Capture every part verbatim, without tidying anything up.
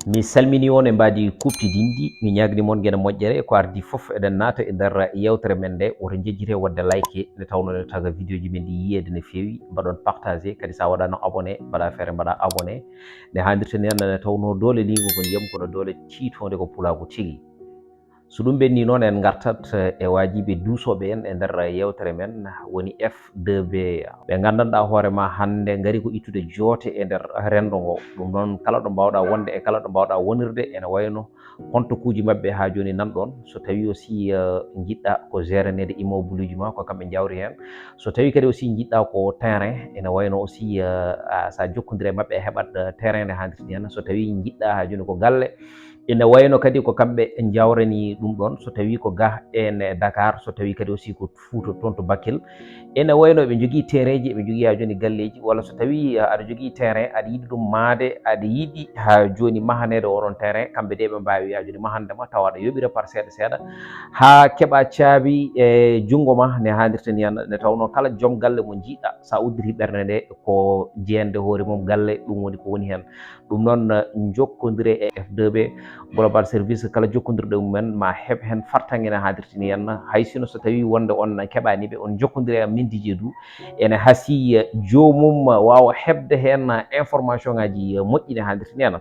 Mi salmini on e mbaadi kuuɓtidinndi, mi ñaagni mon ngena moƴƴere. Ko ardii fof, eɗen naata e nder yewtere men nde. Woto njejjite waɗde like, nde tawnoo ne taga vidéo ji men ɗi yiyeede no feewi, mbaɗon partagé, kadi so a waɗaano abonné, mbaɗa feere mbaɗa abonné. Nde haandirta ni, nde tawnoo doole liingu ko ndiyam, kono doole tiitoonde ko pulaagu tigi. So ɗum ɓenni noon, en ngartat e waajiiɓe duusooɓe en e nder yewtere men, woni F deux B. Ɓe nganndanɗaa hoore ma hannde ngari ko ittude joote e nder renndo ngo. Ɗum noon, kala ɗo mbaawɗaa wonde e kala ɗo mbaawɗaa wonirde, ene wayno kontokuuji maɓɓe haa jooni nan ɗoon. So tawii aussi, eh, njiɗɗaa ko géraneede immeuble uji ma, ko kamɓe njawri heen. So tawii kadi aussi njiɗɗaa ko terrain, ene wayno aussi, eh, a, so a jokkondire e maɓɓe, a heɓat, eh, terrain nde haandirta ni heen. So tawii njiɗɗaa haa jooni ko galle, ene wayno kadi ko kamɓe njawrani ɗum ɗoon. So tawii ko ga en e Dakar, so tawii kadi aussi ko Fuuta toon to Bakel, ene wayno ɓe njogii terrain ji, ɓe njogii haa jooni galleeji, walla so tawii, eh, aɗa jogii terrain, aɗa yiɗi ɗum mahde, aɗa yiɗi haa jooni mahaneede oɗon terrain, kamɓe de ɓe mbaawi haa jooni mahande ma, tawa aɗa yoɓira par seeɗa seeɗa, haa keɓa caabi e junngo ma, ne haandirta ni heen, nde tawnoo kala joom galle mo njiɗɗaa, so a udditi ɓernde nde, ko jeeyande hoore mum galle, ɗum woni ko woni heen. Ɗum noon, eh, njokkondire e F deux B Global Service, kala jokkondirɗo e mumen ma heɓ heen fartaŋŋe no haadirta ni heen. Hay sino so tawii wonde on keɓaani ɓe, on njokkondire e Mindiye Doou, ene hasii, eh, joomum, eh, waawa heɓde heen, eh, information ŋaaji, eh, moƴƴi no haadirta ni heen.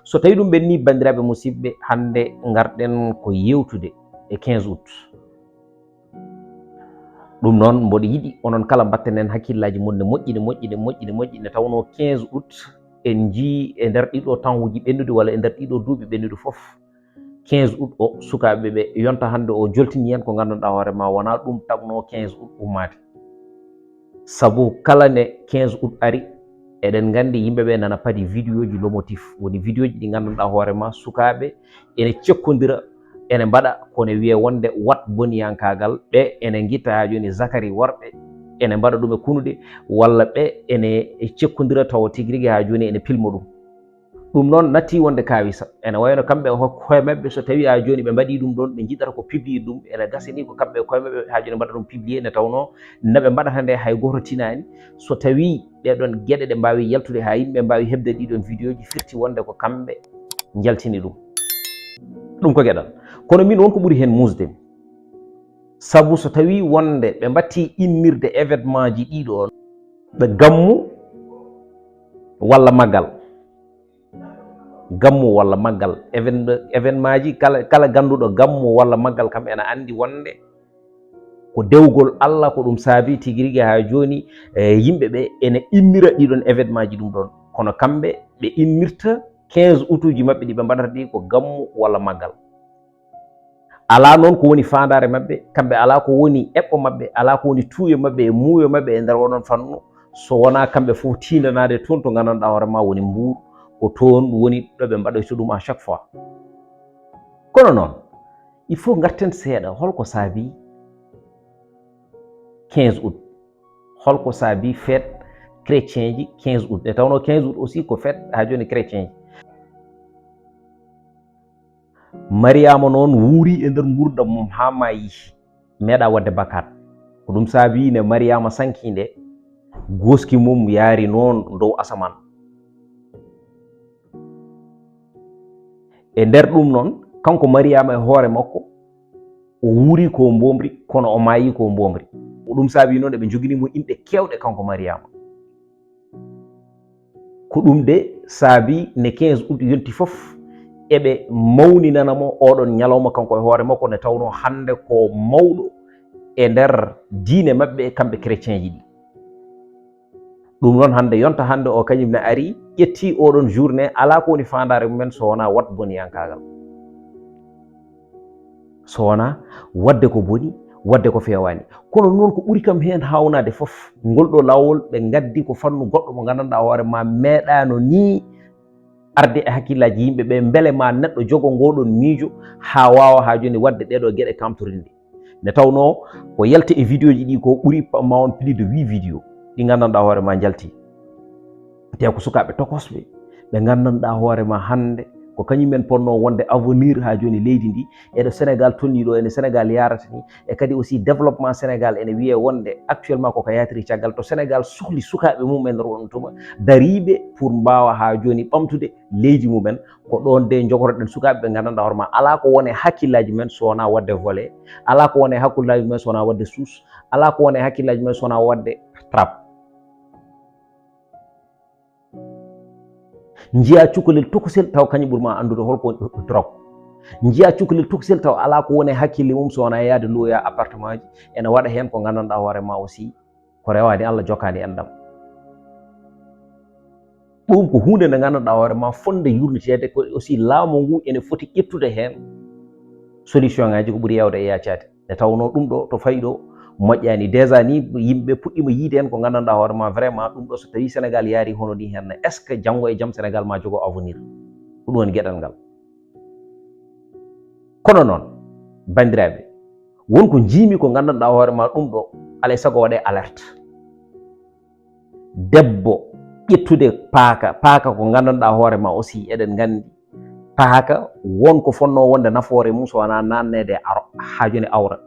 So tawii ɗum ɓenni, banndiraaɓe musidɓe, hannde ngarɗen ko yewtude e quinze août. Ɗum noon, mboɗo yiɗi onon kala mbatten heen hakkillaaji mon ne moƴƴi, ne moƴƴi, ne moƴƴi, ne moƴƴi, nde tawnoo quinze août, en njii e nder ɗiɗo tanwuuji ɓennuɗi walla e nder ɗiɗo duuɓi ɓennuɗi fof, quinze août o, sukaaɓe ɓe yonta hannde o joltini heen ko nganndanɗaa hoore ma wonaa ɗum tagnoo quinze août ummaade. Sabu kala nde quinze août ari, eɗen nganndi yimɓe ɓe nana padi vidéo ji lomotif, woni vidéo ji ɗi nganndanɗaa hoore ma sukaaɓe ene cekkondira, ene mbaɗa ko ne wiyee wonde wat boniyankaagal, ɓe ene ngitta haa jooni zakari worɓe, ene mbaɗa ɗum e kunuɗe, walla ɓe ene cekkondira tawa tigi rigi haa jooni ene pilma ɗum. Ɗum noon natti wonde kaawisa. Ene wayno kamɓe e hokko e maɓɓe, so tawii haa jooni ɓe mbaɗii ɗum ɗoon, ɓe njiɗata ko publier ɗum, ene gasa ni ko kamɓe e koye maɓɓe haa jooni mbaɗa ɗum publier, nde tawnoo no ɓe mbaɗata nde hay gooto tinaani. So tawii ɗee ɗoon geɗe ɗe mbaawi yaltude haa yimɓe mbaawi heɓde ɗii ɗoon vidéo ji, firti wonde ko kamɓe njaltini ɗum. Ɗum ko geɗal. Kono min won ko ɓuri heen muusde mi. Sabu so tawii wonde ɓe mbattii innirde événement ji ɗii ɗoon, ɓe gammu walla maggal. Gammu walla maggal, even-, événement ji kala, kala gannduɗo gammu walla maggal kam ene anndi wonde ko dewgol Allah, ko ɗum saabi tigi rigi haa jooni, e yimɓe ɓe ene innira ɗii ɗoon événement ji ɗum ɗoon. Kono kamɓe ɓe innirta quinze août uji maɓɓe ɗi ɓe mbaɗata ɗi ko gammu walla maggal. Alaa noon ko woni faandaare maɓɓe, kamɓe alaa ko woni eɓɓo maɓɓe, alaa ko woni tuuyo maɓɓe e muuyo maɓɓe e nder oɗon fannu, so wonaa kamɓe fof tiindanaade toon to nganndanɗaa hoore ma woni Mbuur, ko toon woni ɗo ɓe mbaɗoyta ɗum à chaque fois. Kono noon, il faut ngarten seeɗa, holko saabii quinze août? Holko saabii fête chrétien ji quinze août? Nde tawnoo quinze août aussi ko fête haa jooni chrétien ji. Mariyaama noon wuuri e nder nguurndam mum haa maayi, meeɗaa waɗde bakaat. Ko ɗum saabii nde Mariyaama sankii nde, gooski mum yaari noon dow asamaan. E nder ɗum noon, kanko Mariyaama e hoore makko, o wuuri ko mboomri, kono o maayi ko mboomri. Ko ɗum saabii noon eɓe njogini mo inɗe keewɗe kanko Mariyaama. Ko ɗum de saabii nde quinze août yonti fof, eɓe mawninana mo oɗon ñalawma kanko e hoore makko, nde tawnoo hannde ko mawɗo e nder diine maɓɓe, kamɓe chrétien ji ɗi. Ɗum noon hannde, yonta hannde o kañum ne ari, ƴetti oɗon journée, alaa ko woni faandaare mumen so wonaa wat boniyankaagal. So wonaa waɗde ko boni, waɗde ko feewaani. Kono noon ko ɓuri kam heen haawnaade fof, ngol ɗo laawol ɓe ngaddi ko fannu goɗɗo mo nganndanɗaa hoore ma meeɗaano nii arde e hakkillaaji yimɓe ɓe, mbele ma neɗɗo jogo ngoo ɗoon miijo haa waawa haa jooni waɗde ɗee ɗoo geɗe kamtorinde. Nde tawnoo ko yalti e vidéo ji ɗi ko ɓuri pa-, ma won plus de huit vidéo ɗi nganndanɗaa hoore ma njalti. Te ko sukaaɓe tokosɓe, ɓe nganndanɗaa hoore ma hannde Ko kañum en ponno wonde avenir haa jooni leydi ndi, e ɗo Sénégal tolni ɗo, ene Sénégal yarata ni, e kadi aussi développement Sénégal ene wiyee wonde actuellement ko ka yatiri caggal. To Sénégal sohli sukaaɓe mum en ɗon tuma dariiɓe pour mbaawa haa jooni ɓamtude leydi mum en, ko ɗoon de njogotoɗen sukaaɓe ɓe nganndanɗaa hoore ma alaa ko wone hakkillaaji men so wonaa waɗde volé, alaa ko wone hakkillaaji men so wonaa waɗde suus, alaa ko wone hakkillaaji men so wonaa waɗde trap. Njiya cukalel tokosel taw kañum ɓuri ma anndude holko woni drogue. Njiya cukalel tokosel taw alaa ko woni e hakkille mum so wonaa yaade luwoya appartement ji, ene waɗa heen ko nganndanɗaa hoore ma aussi ko rewaani Allah, jokkaani enɗam. Ɗum ko huunde nde nganndanɗaa hoore ma fotde yurniteede, ko aussi laamu ngu ene foti ƴettude heen solution ngaji ko ɓuri yawde e yaacaade. Nde tawnoo ɗum ɗo to fayi ɗo moƴƴaani. Déjà ni yimɓe puɗɗiima yiide heen ko nganndanɗaa hoore ma vraiment ɗum ɗo so tawii Sénégal yaari hono ni heen, est-ce que janngo e jam Sénégal ma jogo avenir? Ko ɗum woni geɗal ngal. Kono noon, banndiraaɓe, won ko njiimi ko nganndanɗaa hoore ma ɗum ɗo, alaa e sago waɗee alerte. Debbo ƴettude paaka, paaka ko nganndanɗaa hoore ma aussi, eɗen nganndi paaka won ko fotnoo wonde nafoore mum so wonaa naatneede e aro-, haa jooni awra.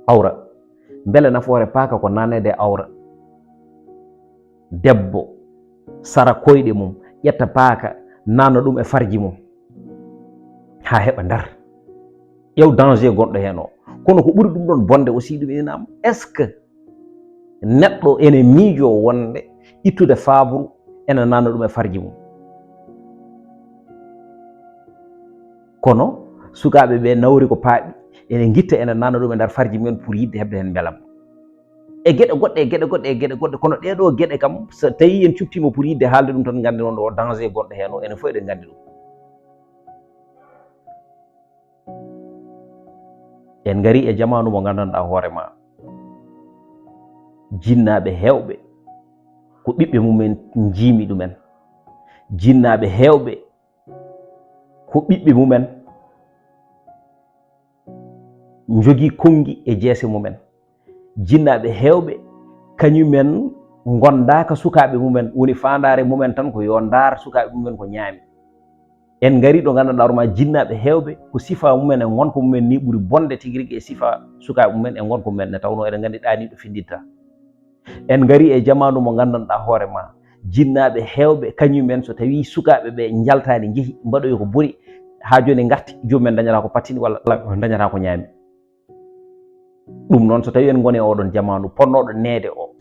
Awra. Mbele nafoore paaka ko naatneede e awra? Debbo sara koyɗe mum, ƴetta paaka, naatna ɗum e farji mum, haa heɓa ndar. Ƴeew danger gonɗo heen o. Kono ko ɓuri ɗum ɗoon bonde aussi, ɗum ene naam. Est-ce que neɗɗo ene miijoo wonde ittude faaburu ene naatna ɗum e farji mum? Kono sukaaɓe ɓe nawri ko paaɓi, ene ngitta ene naatna ɗum e nder farji mumen pour yiɗde heɓde heen mbelam. E geɗe goɗɗe, e geɗe goɗɗe, e geɗe goɗɗe, kono ɗee ɗoo geɗe kam, so tawii en cuɓtiima pour yiɗde haalde ɗum tan, nganndee noon ɗo danger gonɗo heen o, enen fof eɗen nganndi ɗum. En ngarii e jamaanu mo nganndanɗaa hoore ma, jinnaaɓe heewɓe ko ɓiɓɓe mumen njiimi ɗumen. Jinnaaɓe heewɓe ko ɓiɓɓe mumen njogii konngi e jeese mumen. Jinnaaɓe heewɓe kañumen ngondaaka sukaaɓe mumen, woni faandaare mumen tan ko yo ndaar sukaaɓe mumen ko ñaami. En ngarii ɗo nganndanɗaa hoore ma jinnaaɓe heewɓe ko sifaa mumen e ngonka mumen ni ɓuri bonde tigi rigi e sifaa sukaaɓe mumen e ngonka mumen, nde tawnoo eɗen nganndi ɗaaniiɗo findinta. En ngarii e jamaanu mo nganndanɗaa hoore ma, jinnaaɓe heewɓe kañumen so tawii sukaaɓe ɓe njaltaani, njehi mbaɗoyi ko boni, haa jooni ngarti, joomum en dañataa ko pattini walla dañataa ko ñaami. Ɗum noon, so tawii en ngonii e oɗon jamaanu potnooɗo neede o,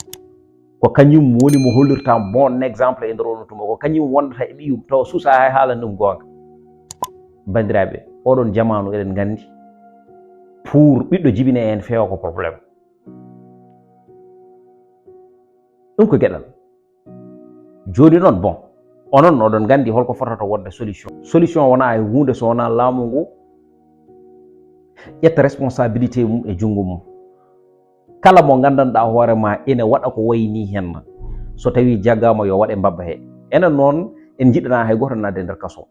ko kañum woni mo hollirta bon exemple e nder oɗon tuma, ko kañum wondata e ɓiyum tawa suusaa hay haalani ɗum goonga. Banndiraaɓe, oɗon jamaanu eɗen nganndi pour ɓiɗɗo jibine heen feewa ko problème. Ɗum ko geɗal. Jooni noon, bon, onon oɗon nganndi holko fotata wonde solution. Solution wonaa e huunde so wonaa laamu ngu ƴetta responsabilité mum e junngo mum. Kala mo nganndanɗaa hoore ma ene waɗa ko wayi nii heen, so tawii jaggaama yo waɗe mbabba he. Enen noon, en njiɗanaa hay gooto naatde e nder kaso.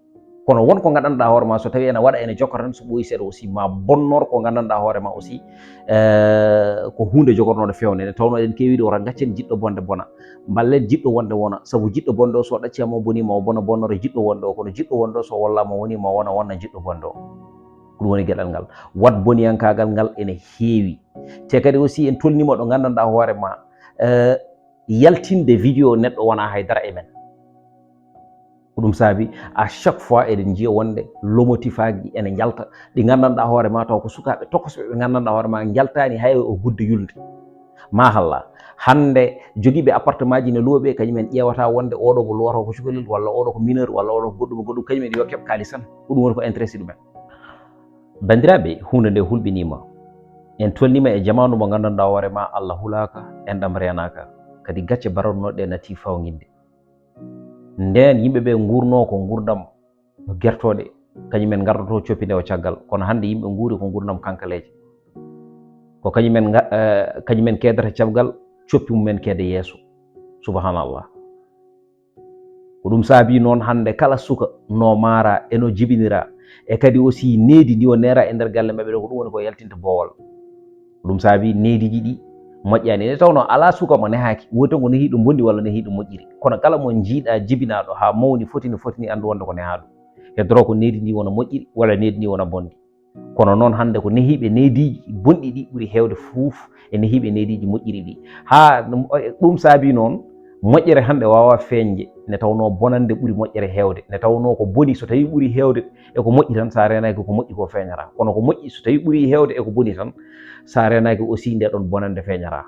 Kono won ko nganndanɗaa hoore ma, so tawii ene waɗa, ene jokka tan, so ɓooyi seeɗa aussi, ma bonnor ko nganndanɗaa hoore ma aussi, eh, ko huunde jogornooɗo feewde. Nde tawnoo eɗen keewi ɗo, wota ngaccen jiɗɗo bonde bona. Mballen jiɗɗo wonde wona, sabu jiɗɗo bonde o, so ɗacciyaama o boniima, o bona bonnora jiɗɗo wonde o, kono jiɗɗo wonde o, so wollaama o woniima, o wona wonna jiɗɗo bonde o. Ko ɗum woni geɗal ngal. Wat boniyankaagal ngal ene heewi. Te kadi aussi en tolniima ɗo nganndanɗaa hoore ma, eh, yaltinde vidéo neɗɗo wonaa hay dara e men. Ko ɗum saabi à chaque fois eɗen njiya wonde lomotifaaji ene njalta, ɗi nganndanɗaa hoore ma taw ko sukaaɓe tokosɓe ɓe nganndanɗaa hoore ma njaltaani hay o gudde yulnde. Mahalla, hannde jogiiɓe appartement ji ne luwa ɓe, kañum en ƴeewata wonde oɗo ko luwata ko cukalel, walla oɗo ko mineur, walla oɗo ko goɗɗum e goɗɗum, kañum en yo keɓ kaalis tan. Ko ɗum woni ko intéressé ɗumen. Banndiraaɓe, huunde nde hulɓiniima. En tolniima e jamaanu mo nganndanɗaa hoore ma Allah hulaaka, enɗam reenaaka, kadi gacce baronnoɗe natii fawnginde. Ndeen yimɓe ɓe nguurnoo ko nguurndam gertooɗe, kañum en ngardotoo coppi nde o caggal, kono hannde yimɓe nguuri ko nguurndam kankaleeje. Ko kañum en nga-, eh, kañum en keedata caggal, coppi mum en keeda yeeso. Subhanallah. Ko ɗum saabi noon hannde kala suka no maara e no jibinira, e kadi aussi needi ndi o neera e nder galle maɓɓe ɗo, ko ɗum woni ko yaltinta boowal. Ko ɗum saabi neediiji ɗi moƴƴaani. Nde tawnoo alaa suka mo nehaaki, woodi tan ko nehiiɗo mbondi walla nehiiɗo moƴƴiri. Kono kala mo njiiɗa jibinaaɗo haa mawni, fotini, fotini, anndu wonde ko nehaa ɗum. Heddoro ko nehdi ndi wona moƴƴiri walla nehdi ndi wona bonndi. Kono noon hannde ko nehiiɓe nehdiiji bonɗi ɗi ɓuri heewde fuuf e nehiiɓe nehdiiji moƴƴiri ɗi. Haa ɗum, ɗum saabii noon moƴƴere hannde waawaa feeñde nde tawnoo bonannde ɓuri moƴƴere heewde, nde tawnoo ko boni so tawii ɓurii heewde e ko moƴƴi tan, so a reenaaki ko moƴƴi ko feeñataa. Kono ko moƴƴi so tawii ɓurii heewde e ko boni tan, so a reenaaki aussi nde ɗoon bonannde feeñataa.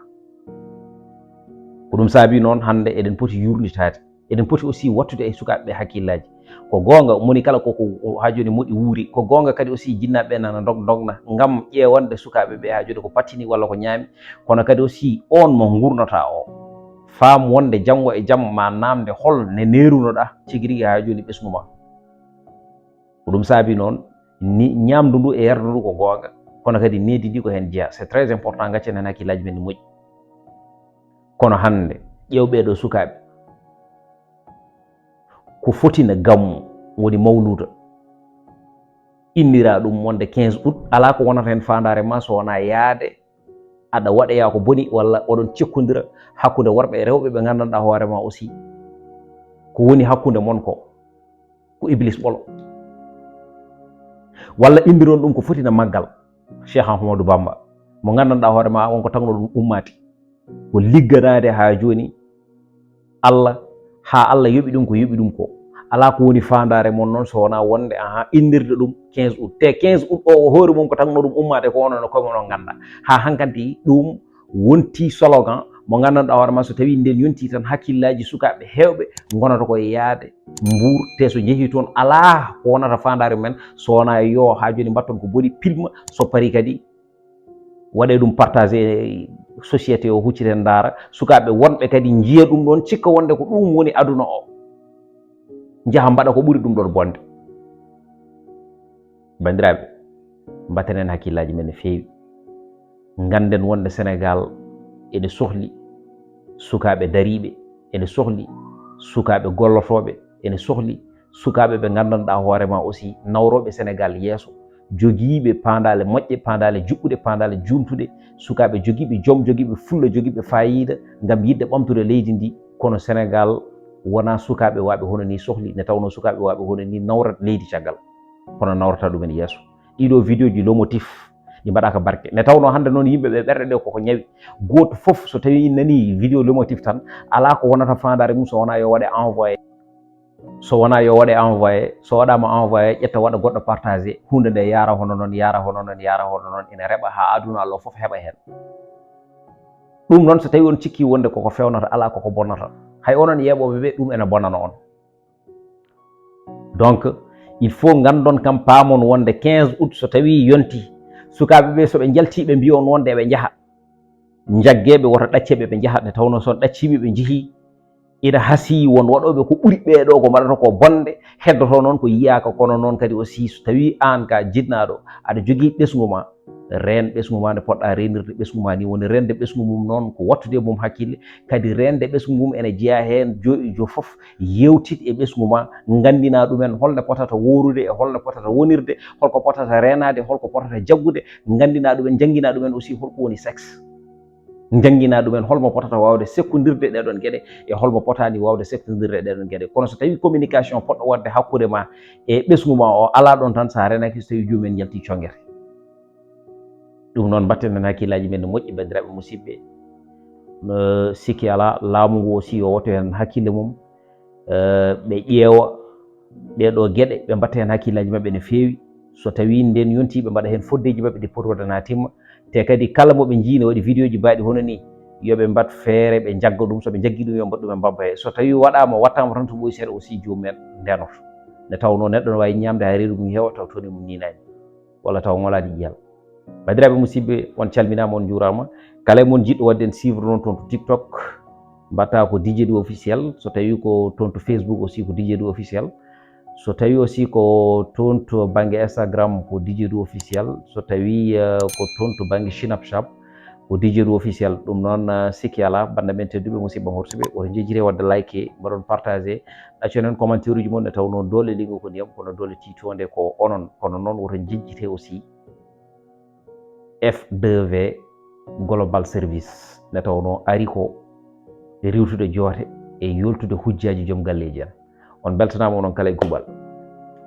Ko ɗum saabii noon hannde eɗen poti yuurnitaade. Eɗen poti aussi wattude e sukaaɓe ɓe hakkillaaji. Ko goonga, moni kala ko, ko, ko haa jooni moƴƴi wuuri. Ko goonga kadi aussi jinnaaɓe ɓe nana ndog-, ndogna ngam ƴeewande sukaaɓe ɓe haa jooni ko pattini walla ko ñaami. Kono kadi aussi oon mo nguurnataa o, faam wonde janngo e jam ma naamnde hol ne neerunoɗaa tigi rigi haa jooni ɓesngu ma. Ko ɗum saabii noon, ni, ñaamdu ndu e yardu ndu ko goonga, kono kadi nehdi ndi ko heen jeyaa. C'est très important, ngaccen heen hakkillaaji men ne moƴƴi. Kono hannde, ƴeew ɓee ɗoo sukaaɓe. Ko foti na gammu, woni mawluuda. Inndiraa ɗum wonde quinze août, alaa ko wonata heen faandaare ma so wonaa yahde aɗa waɗoya ko boni walla oɗon cekkondira hakkunde worɓe e rewɓe ɓe nganndanɗaa hoore ma aussi. Ko woni hakkunde mon ko, ko Iblis ɓolo. Walla inndiron ɗum ko foti na maggal Cheikh Ahmadou Bamba, mo nganndanɗaa hoore ma on ko tagno ɗum ummaati. Ko ligganaade haa jooni Allah, haa Allah yoɓi ɗum ko yoɓi ɗum ko. Alaa ko woni faandaare mon noon so wonaa wonde, ahan, inndirde ɗum quinze août. Te quinze août o, o hoore mum ko tagno ɗum ummaade ko onon e koye mon on ngannda. Haa hankanti ɗum wonti slogan mo nganndanɗaa hoore ma, so tawii nden yontii tan, hakkillaaji sukaaɓe heewɓe ngonata ko e yahde Mbuur, te so njehii toon alaa ko wonata faandaare mumen so wonaa yo haa jooni mbatton ko boni pilma, so parii kadi waɗee ɗum partagé e société o, hucciten ndaara, sukaaɓe wonɓe kadi njiya ɗum ɗoon, cikka wonde ko ɗum woni aduna o, njaha mbaɗa ko ɓuri ɗum ɗoon bonde. Banndiraaɓe, mbatten heen hakkillaaji men no feewi. Ngannden wonde Senegaal ene sohli sukaaɓe dariiɓe, ene sohli sukaaɓe gollotooɓe, ene sohli sukaaɓe ɓe nganndanɗaa hoore ma aussi nawrooɓe Senegaal yeeso, jogiiɓe paandaale moƴƴe, paandaale juɓɓuɗe, paandaale juuntuɗe, sukaaɓe jogiiɓe jom, jogiiɓe fulla, jogiiɓe faayiida ngam yiɗde ɓamtude leydi ndi. Kono Senegaal wonaa sukaaɓe waaɓe hono nii sohli, nde tawnoo sukaaɓe waaɓe hono nii nawrat leydi caggal, kono nawrata ɗumen yeeso. Ɗiɗo vidéo ji lomotif ɗi mbaɗaaka barke. Nde tawnoo hannde noon yimɓe ɓe ɓerɗe ɗe koko ñawi. Gooto fof so tawii nanii vidéo lomotif tan, alaa ko wonata faandaare mum so wonaa yo waɗe envoyé. So wonaa yo waɗe envoyé, so waɗaama envoyé, ƴetta waɗa goɗɗo partagé, huunde nde yaara hono noon, yaara hono noon, yaara hono noon, ina reɓa haa aduna Allah fof heɓa heen. Ɗum noon so tawii on cikkii wonde koko feewnata, alaa koko bonnata. Hay onon yeeɓooɓe ɓe, ɗum ene bonnana on. Donc, il faut nganndon kam, paamon wonde quinze août so tawii yontii, sukaaɓe ɓe so ɓe njaltii ɓe mbiyon wonde eɓe njaha. Njaggeeɓe woto ɗacceɓe ɓe njaha, nde tawnoo so on ɗacciiɓe ɓe njehii, ina hasii won waɗooɓe ko ɓuri ɓee ɗoo ko mbaɗata ko bonde, heddoto noon ko yiyaaka. Kono noon kadi aussi so tawii aan ka jinnaaɗo aɗa jogii ɓesngu ma, reen ɓesngu ma nde poɗɗaa reenirde ɓesngu ma nii. Woni reende ɓesngu mum noon ko wattude e mum hakkille, kadi reende ɓesngu mum ene jeyaa heen jo e jo fof yeewtit e ɓesngu ma, nganndinaa ɗumen holno potata woorude e holno potata wonirde, holko potata reenaade, holko potata jaggude, nganndinaa ɗumen, njannginaa ɗumen aussi holko woni sexe. Njannginaa ɗumen holmo potata waawde sekkondirde ɗeɗon geɗe e holmo potaani waawde sekkondirde ɗeɗon geɗe. Kono so tawii communication poɗɗo waɗde hakkunde ma e ɓesngu ma o alaa ɗoon tan, so a reenaaki, so tawii joomum en njaltii congete. Ɗum noon, mbatten heen hakkillaaji men no moƴƴi, banndiraaɓe musidɓe. No sikki alaa, laamu ngu aussi yo wattu heen hakkille mum, eh, ɓe ƴeewa ɗee ɗoo geɗe, ɓe mbatta heen hakkillaaji maɓɓe no feewi. So tawii ndeen yontii, ɓe mbaɗa heen foddeeji maɓɓe ɗi poti waɗde haa timma. Te kadi kala mo ɓe njii ne waɗi vidéo ji mbaɗi hono nii, yo ɓe mbaɗ feere ɓe njagga ɗum. So ɓe njaggii ɗum, yo mbaɗ ɗum e mbabba he. So tawii waɗaama, wattaama tan to ɓooyi seeɗa aussi, joomum en ndenoto. Nde tawnoo neɗɗo no waawi ñaamde haa reedu mum heewa taw toni mum niinaani, walla taw ŋolaani ƴiyal. Banndiraaɓe musidɓe, on calminaama, on njuuraama. Kala e mon jiɗɗo waɗde en suivre noon toon to TikTok, mbaɗta ko D J D Officiel. So tawii ko toon to Facebook aussi, ko D J D Officiel. So tawii aussi ko toon to bannge Instagram, ko D J D Officiel. So tawii, eh, ko toon to bannge Snapchat, ko D J D Officiel. Ɗum noon, eh, sikki alaa, banndiraaɓe men tedduɓe, musidɓe horsuɓe, woto njejjite waɗde like, mbaɗon partagé, ɗaccon heen commentaire uji mon, nde tawnoo doole liingu ko ndiyam, kono doole tiitoonde ko onon. Kono noon woto njejjite aussi F deux V Global Service, nde tawnoo ari ko riiwtude joote e yooltude hujjaaji joom galleeji en. On mbeltanaama, onon kala e kuuɓal.